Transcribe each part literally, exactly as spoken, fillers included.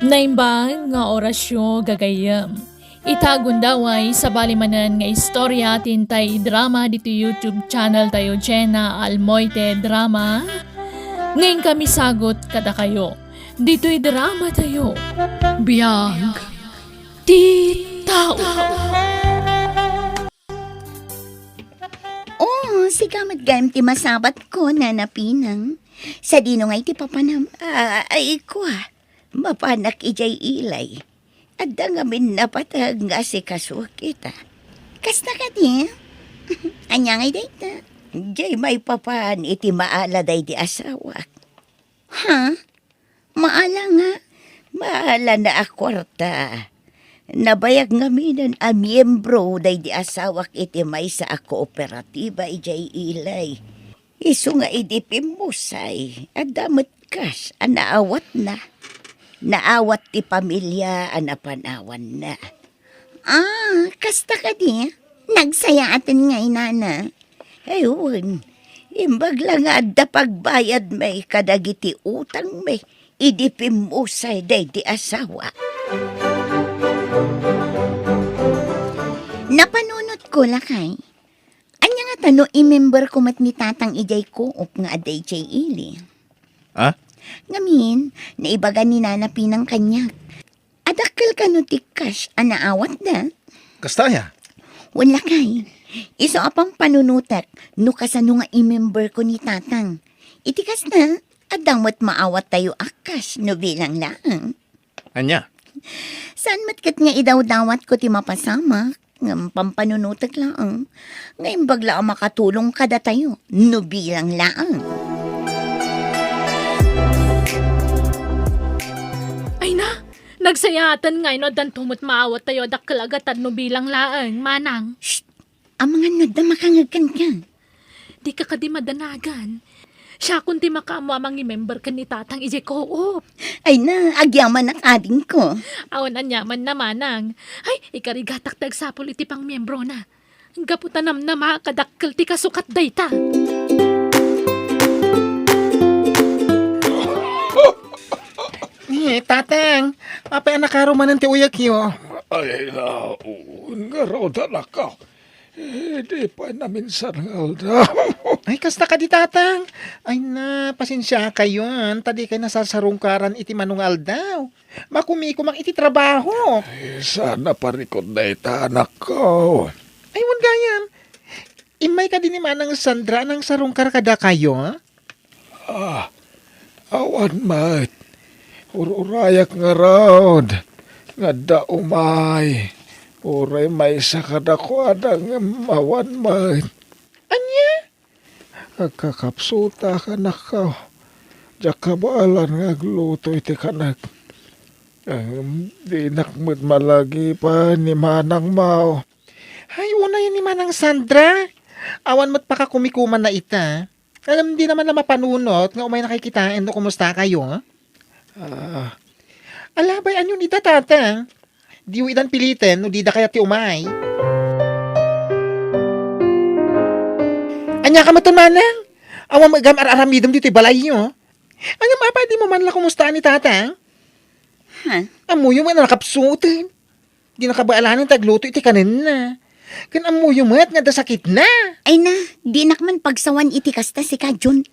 Naimbag nga orasyo, gagayyem. Ita gundaway, sabali manen nga istorya ti intay idrama ditoy YouTube channel tayo, Jenna Almoite Drama. Ngayon kami sagot kadakayo. Ditoy drama tayo. Biag ti tao. Oh, sika met gayam ti masabat ko, Nana Pinang. Sadino ngay ti papanam? Ah, ay, kua. Mapanak idiay ilay. Adda ngamin napateg nga asikasuak ita. Kasta kadi? Ania ngay dayta? Diay maipapan iti maala daydi asawak. Ha? Maala nga? Maala na a kuarta. Nabayag ngaminen a miembro daydi asawak iti maysa a kooperatiba idiay ilay. Isu nga idi pimmusay, adda met kas a naawatna. Naawat ti pamilia a napanawanna. Ah, kasta kadi? Nagsayaaten ngay, Nana. Ay, wen. Imbag la nga adda pagbayadmi kadagiti utangmi idi pimmusay daydi asawa. Napanunotko, lakay. Ania ngata no i-memberko met ni Tatang idiay co-op nga adda idiay ili? Ha? Ngamin, naibaga ni Nana Pinang kaniak. Adakkel kano ti cash a naawatda? Kasta aya? Wen, lakay. Isu a pampanunotek no kasano nga i-memberko ni Tatang. Iti kasta, adda met maawattayo a cash no bilang laeng. Ania? Saan met ket nga idawdawatko ti mapasamak, ngem pampanunotek laeng nga imbag la a makatulong kadatayo no bilang laeng. Ay na, nagsayaaten ngay no addanto met maawattayo a dakkel a gatad no bilang laeng, manang. Shh! Amangan no adda makangeg kenka. Dika kadi madanagan. Siakon ti makaammo a mangimember ken ni Tatang idiay co-op. Ay na, agyamanak, adingko. Awan aniamanna, manang. Ay, ikarigatak ti agsapul iti pangmiembrona. Gapu ta namnama a kadakkel ti kasukat dayta. Eh, Tatang, apay a nakaro manen ti uyekyo? Ay, naun, ngarud, anakko. Eh, di pay naminsan nga aldaw. Ay, kasta kadi, Tatang. Ay na, pasensiakayon, ta dikay nasarsarungkaran iti mano nga aldaw. Makumikomak iti trabaho. Ay, saan a parikut dayta, anakko. Ay, wen gayam. Immay kadi ni Manang Sandra a nangsarungkar kadakayo? Ah, awan met. Ur-urayak ngarud nga adda umay. Uray maysa kadakuada ngem awan met. Ania? Agkakapsutak, anakko. Diak kabaelan nga agluto iti kanek. Ngem dinak met malagipen ni Manang Mao. Ay, unayen ni Manang Sandra. Awan met pakakumikumanna ita. Ngem dina man la mapanunot nga umaynakay kitaen no kumustakayo. Ah. Ala, bay, anion ita, Tatang? Diyo idan piliten no dida kayat ti umay. Ania ka metten, Manang? Awan met gayam ar-aramidem ditoy balayyo. Ngem apay dimo man la kumustaan ni Tatang? Ha? Ammoyo met a nakapsuten. Dina kabaelan ti agluto iti kanenna. Ken ammoyo met nga adda sakitna. Ay na, dinak man pagsawan iti kasta, sika, Jun.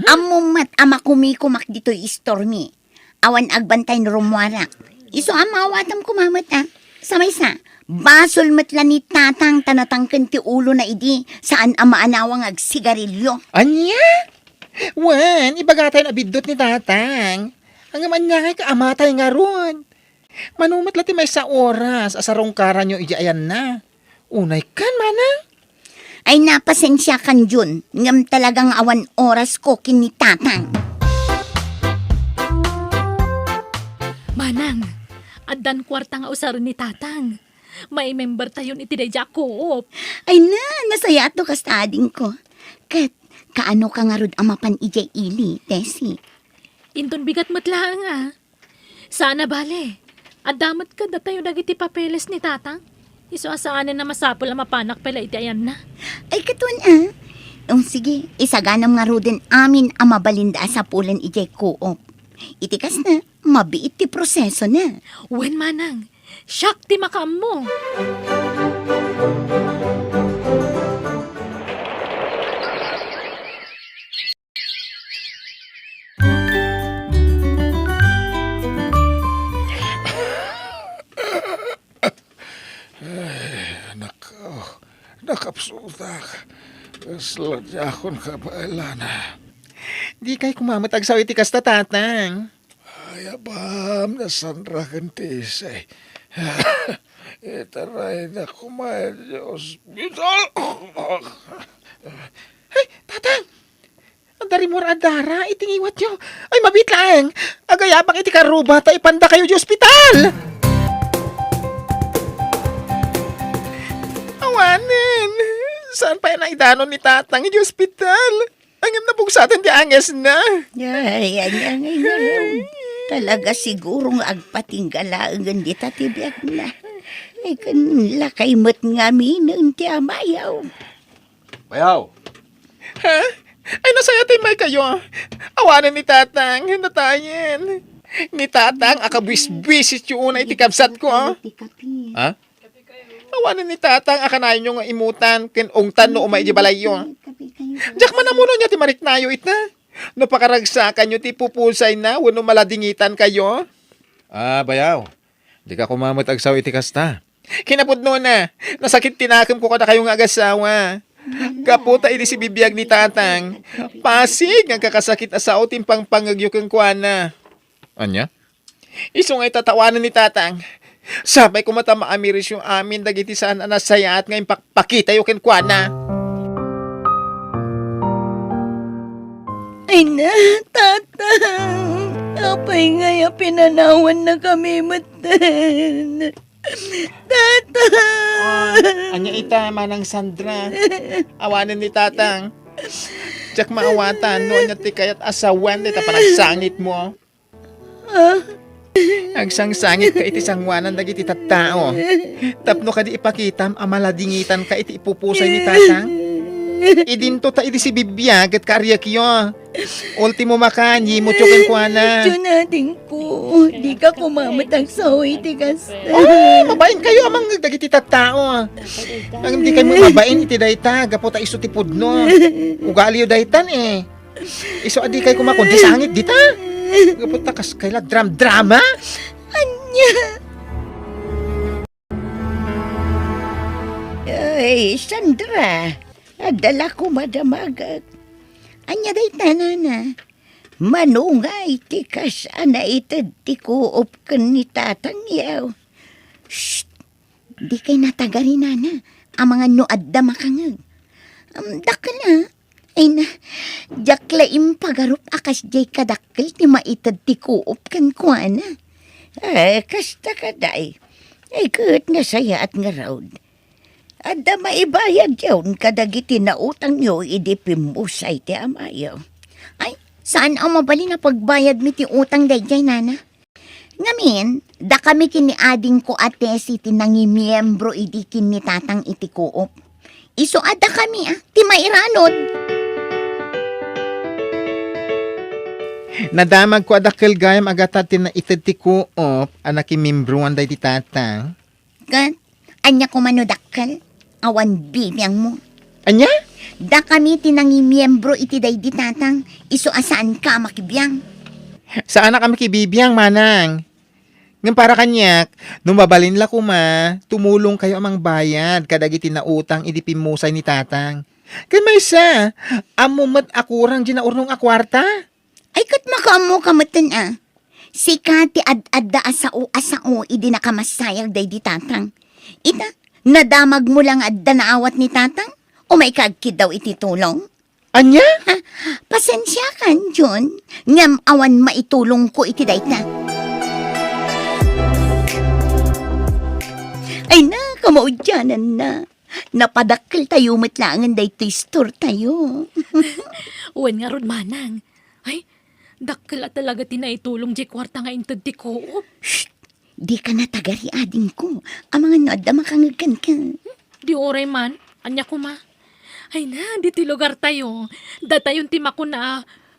Ammom met a makumikomak ditoy istormi. Awan agbantay no rummuarak. Isu a maawatam koma met, a. Sa maysa, basol met la ni Tatang ta natangken ti ulona idi, saan a maanawa nga agsigarilyo. Ania? Wen, ibagatayon a biddut ni Tatang. Ngem ania ngay ka amatay ngarud? Mano met la ti maysa a oras a sarungkaranyo idiay ayanna? Unay ken, Manang? Ay, na, pasensiakan, Jun, ngem talaga nga awan orasko ken ni Tatang. Manang, addan kuarta nga usaren ni Tatang. Maimembertayon iti daydiay a co-op. Ay na, nasayaat no kasta, adingko. Ket, kaano ka ngarud a mapan idiay ili, Tessie? Inton bigat met laeng, a. Saan a bale, adda met kadatayo dagiti papeles ni Tatang. Isu a saanen a masapul a mapanak pay la iti ayanna. Ay, katon, ah. Um, sige, isaganam ngaruden amin a mabalinda a sapulen idiay co-op. Iti kasta, mabiit ti prosesona. Wen, manang, siak ti makaammo. Ay, nako, nakapsutak. Kasla diakon kabaelan. Dikay koma met agsao iti kasta, Tatang. Ay, abam, ni Sandra ken ti Isay. Itarayda koma iti ospital. Ay, Tatang! Adda rimmuar a dara iti ngiwatyo. Ay, mabiit laeng. Agayabak iti karruba ta ipandakayo iti ospital. Awanen. Saan pay a naidanon ni Tatang iti ospital? Ngem nabugsaten ti angesna. Ay, ania ngay ngarud? Talaga siguro nga agpatingga laengen dita ti biagna. Ay, ken lakay met ngaminen ti amayo. Bayaw. Ha? Ay, nasaya ti maykayo. Awanen ni Tatang, natayen. Ni Tatang, akabuisbuisityo unay ti kabsatko, ah. Ha? Awanen ni Tatang a kanayonyo nga imutan ken ungtan no umay idiay balayyo. Diak man ammono ania ti mariknayo ita. No pakaragsakanyo ti pupusayna wenno maladingitankayo. Ah, bayaw. Dika koma met agsao iti kasta. Kinapudnona, nasakit ti nakemko kadakayo nga agasawa. Gapu ta idi sibibiag ni Tatang, pasig nga agkakasakit a sao ti impangpangngegyo kenkuana. Ania? Isu nga ita ta awanen ni Tatang. Sapay koma ta maamirisyo amin dagiti saan a nasayaat nga impakpakitayo kenkuana. Ay na, Tatang, apay ngay a pinanawannakami metten? Tatang! Ah, ania ita, Manang Sandra? Awanen ni Tatang. Diak maawatan no ania ti kayat a sawen dayta panagsangitmo. Ah? Agsangsangitka iti sangoanan dagiti tattao tapno kadi ipakitam a maladingitanka iti ipupusay ni Tatang. Idinto ta idi sibibiag ket kaariekyo. Ultimo makan, yimutyo kenkuana. Diyon adingko, dika koma met agsao iti kasta. Ah, mabainkayo a mangngeg dagiti tattao. Ngem dikay met mabain iti dayta, gapu ta isu ti pudno. Ugaliyo daytan, eh. Isu a dikay koma kundi sangit dita. Gapu ta kas kayla dram-drama. Ania? Ay, Sandra, adda la koma damagek. Ania dayta, nana? Mano ngay ti kas a naited ti kuop ken ni Tatangyo? Shh! Dikay natagari, nana, amangan no adda makangeg. Am, dakkel, a. Ay na, diak la impagarup a kasdiay kadakkel ti maited ti kuop kenkuana. Eh, kasta kadi. Ay, ket nasayaat ngarud. Adda maibayadyon kadagiti nautangyo idi pimmusay ti amayo. Ay, saan a mabalin a pagbayadmi ti utang daydiay, nana? Ngamin, dakami ken ni adingko a Tessie ti nangimiembro idi ken ni Tatang iti kuop. Isu a dakami a ti mairanod. Nadamagko a dakkel gayam a gatad ti naited ti kuop a nakimiembroan daydi Tatang. Ket ania koma no dakkel? Awan bibiangmo. Ania? Dakami ti nangimiembro iti daydi Tatang, isu a saanka a makibiang. Saanak a makibibiang, manang. Ngem para kaniak, no mabalin la koma, tumulongkayo a mangbayad kadagiti nautang idi pimmusay ni Tatang. Ken maysa, ammom met a kurang diay naurnong a kuarta? Ay, ket makaammoka metten a. Sika ti ad-adda a sao a sao idi nakamassayag daydi Tatang. Ita, nadamagmo la nga adda naawat ni Tatang? Umayka agkiddaw iti tulong? Ania? Ha? Pasensiakan, Jun, ngem awan maitulongko iti dayta. Ay na, kamaudiananna. Napadakkeltayo met laengen daytoy store tayo. Wen ngarud, manang. Ay, dakkel a talaga ti naitulong diay kuarta nga inted ti kuop. Shh! Dika natagari, adingko. Amangan no adda makangeg kenka. Di uray man, ania koma? Ay na, ditoy lugartayo, datayon ti makuna a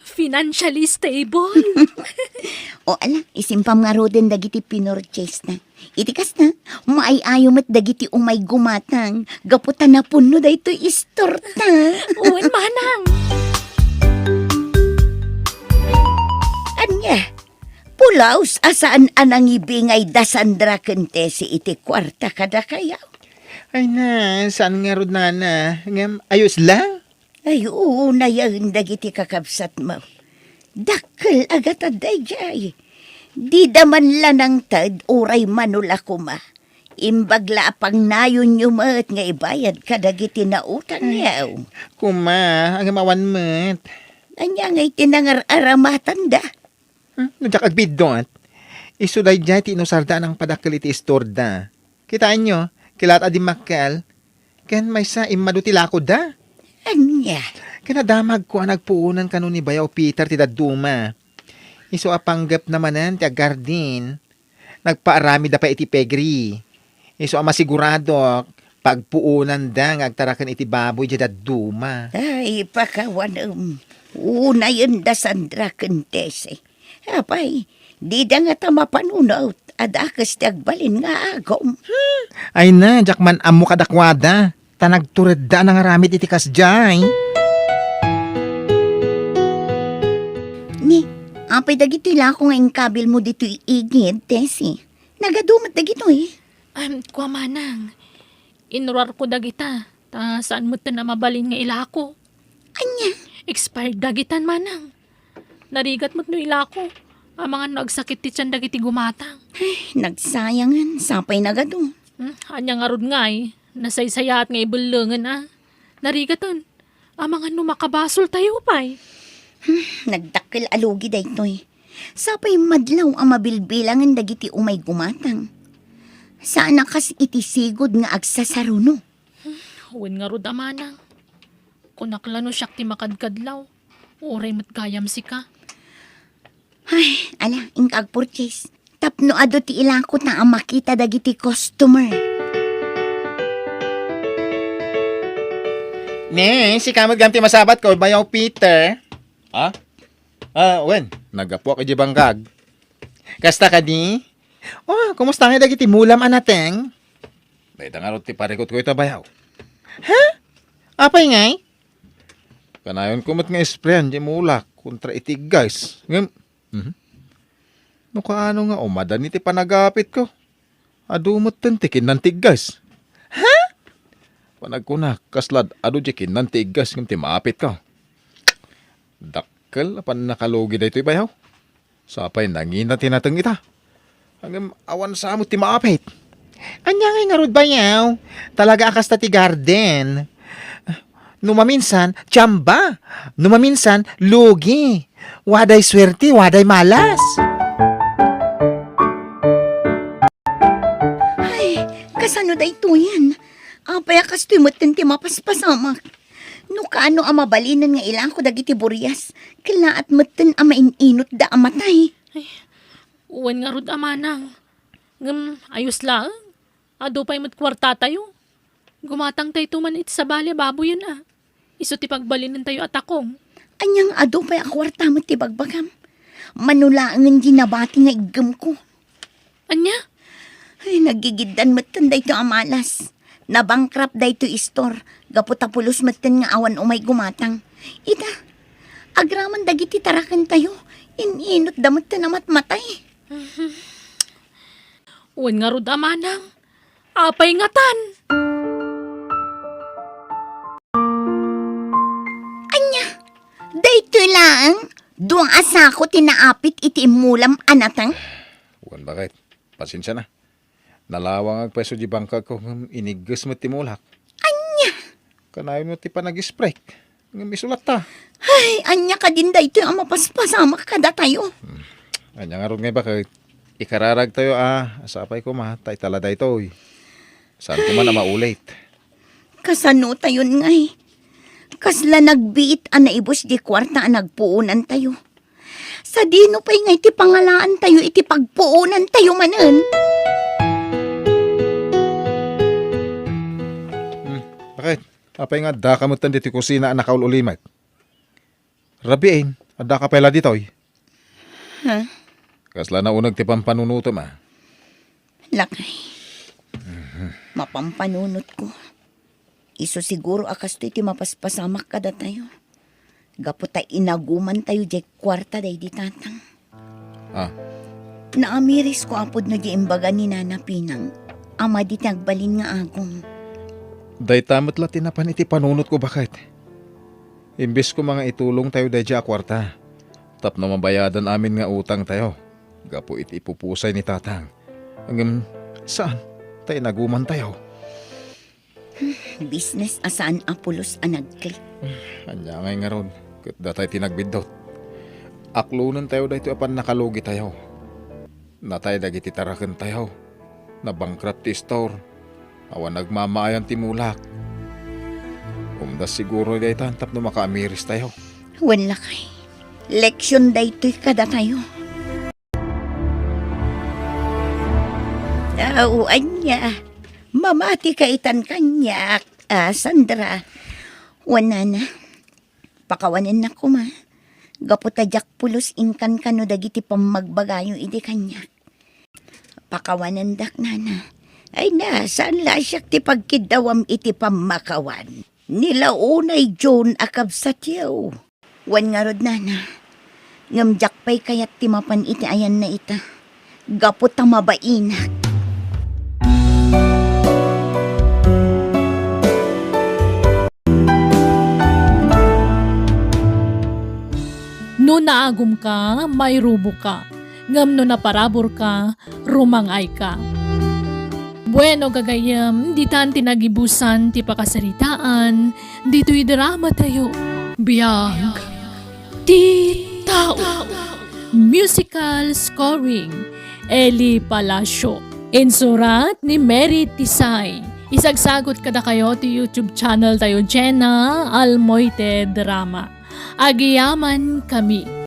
financially stable. O ala, isimpam ngaruden dagiti pinurchase na. Iti kasta, maay-ayo met dagiti umay gumatang, gapu ta napunno daytoy istorta. Wen, manang. Ania, pulaos a saan a nangibingay da Sandra ken Tessie iti kuarta kadakayo? Ay na, saan ngarud, nana. Ngem, ayos la? Ay, unayen dagiti kakabsatmo. Dakkel a gatad daydiay. Dida man la nangted uray mano la koma. Imbag la a pangnayonyo met nga ibayad kadagiti nautangyo. Ay, koma, ngem awan met. Ania ngay ti nangar-aramatanda? Hmm, no diak agbiddut, isu daydiay ti inusarda a nangpadakkel iti istorda. Kitaenyo, kitaenyo a dimmakkel, ken maysa immadu ti lakoda. Ania? Ken nadamagko a nagpuonan kano ni Bayaw Peter ti dadduma. Isu a panggepna manen ti agardin, nagpaaramidda pay iti piggery. Isu a masiguradok, pagpuonanda nga agtaraken iti baboy diay dadduma. Ay, pakawanem. Unayenda Sandra ken Tessie. Apay, dida ngata mapanunot a dakes ti agbalin nga agom. Hmm. Ay na, diak man ammo kadakuada. Ta nagturedda a nangaramid iti kasdiay. Ni, apay dagitoy lako nga inkabilmo ditoy igid, Tessie? Nagadu met dagitoy? Am, kua manang. Inurarko dagita, ta saan met a mabalin nga ilako. Ania? Expired dagitan, manang. Narigat met no ilako. Amangan no agsakit ti tian dagiti gumatang. Ay, nagsayangen, sapay nagadu. Hmm, ania ngarud ngay, nasaysayaat nga ibellengen a. Narigaten. Amangan no makabasoltayo pay. Hmm, nagdakkel a lugi daytoy. Sapay madlaw a mabilbilangen dagiti umay gumatang. Saan a kas iti sigud nga agsasaruno. Hmm, wen ngarud a manang. Kunak la no siak ti makadkadlaw. Uray met gayam sika. Ay, ala, inka agpurchase. Tapno adu ti ilako ta a makita dagiti customer. Ne, sika met gayam ti masabatko, Bayaw Peter. Ha? Ah, wen, naggapuak idiay bangkag. Kasta kadi? Oh, kumusta ngay dagiti mulam a nateng? Dayta ngarud ti parikutko ita, Bayaw. Ha? Apay ngay? Kanayonko met nga isprayan diay mulak kontra iti iggas. Ngem, mhm. No kaano nga umadan iti panagapitko? Adu metten ti kinnan ti iggas. Ha? Panagkunak, kasla adu diay kinnan ti iggas ngem ti maapitko. Dakkel a pannakalugi daytoy, Bayaw. Sapay nangina ti nateng ita. Ngem awan sa met ti maapit. Ania ngay ngarud, Bayaw? Talaga a kasta ti garden. No maminsan, tsamba. No maminsan, lugi. Waday suerte, waday malas. Ay, kasano daytoyen? Apay a kastoy metten ti mapaspasamak? No kaano a mabalinen nga ilako dagiti burias, kellaat metten a main-inutda a matay. Ay, wen ngarud a manang. Ngem ayos laeng. Adu pay met kuartatayo. Gumatangtayto man iti sabali a baboyen a. Isu ti pagbalinentayo a takong. Ania nga adu pay a kuarta met ti bagbagam? Mano laengen diay nabati nga iggemko. Ania? Ay, naggigiddan metten daytoy a malas. Nabankrupt daytoy istor, gapu ta pulos metten nga awan umay gumatang. Ita, agraman dagiti tarakentayo, in-inutda metten a matmatay. Wen ngarud a manang, apay ngatan? Ania, daytoy laeng dua a sako ti naapit iti immulam a nateng? Wen, baket, pasensiana. Nalawangak pay isu diay bangkagko ngem inigges met ti mulak. Ania? Kanayon met ti panag-spray. Ngem isu latta. Ay, ania kadin daytoy a mapaspasamak kadatayo? Hmm. Ania ngarud ngay baket? Ikararagtayo a, sapay koma, ta ita la daytoy. Saan koma a maulit? Kasanotayon ngay? Kasla nagbiit a naibus diay kuarta a nagpuonantayo. Sadino pay nga iti pangalaantayo iti pagpuonantayo manen? Hmm, bakit? Apay nga addaka metten ditoy kusina a nakaul-ulimek? Rabiin, addaka pay la ditoy? Ha? Kasla nauneg ti pampanunotem a. Lakay. Mapampanunotko. Isu siguro a kastoy ti mapaspasamak kadatayo. Gapu ta inagumantayo diay kuarta daydi tatang. Ah. Naamirisko apod no di imbaga ni Nana Pinang a madi ti agbalin nga agum. Dayta met la ti napan iti panunotko, baket. Imbes koma nga itulongtayo daydiay a kuarta tapno mabayadan amin nga utangtayo gapu iti ipupusay ni tatang. Ngem saan, ta inagumantayo. Business a saan a pulos a nagklik. Ania ngay ngarud, ket datay ti nagbiddut. Aklonentayo daytoy a pannakalugitayo. Natay dagiti tarakentayo. Nabankrupt ti store. Awan nagmamaayan ti mulak. Umdas siguro daytan tapno makaamiristayo. Wen lakay. Leksyon daytoy kadatayo. Aw, ania. Mamati ka itan kaniak, a, Sandra. Wen nana, pakawanennak koma. Gapu ta diak pulos inkankano dagiti pammagbagayo idi kaniak. Pakawanendak, nana. Ay na, saan la siak ti pagkiddawam iti pammakawan? Ni la unay John a kabsatyo. Wen ngarud, nana. Ngem diak pay kayat ti mapan iti ayanna ita. Gapu ta mabainak. No naagumka, mairuboka. Ngem no naparaburka, rumang-ayka. Bueno, gagayyem, ditan ti nagibusan ti pakasaritaan ditoy dramatayo. Biag ti tao. Musical scoring, Eli Palacio. Insurat ni Mary Tisay. Isagsagut kadakayo ti YouTube channel tayo, Jenna Almoite Drama. Agyamankami.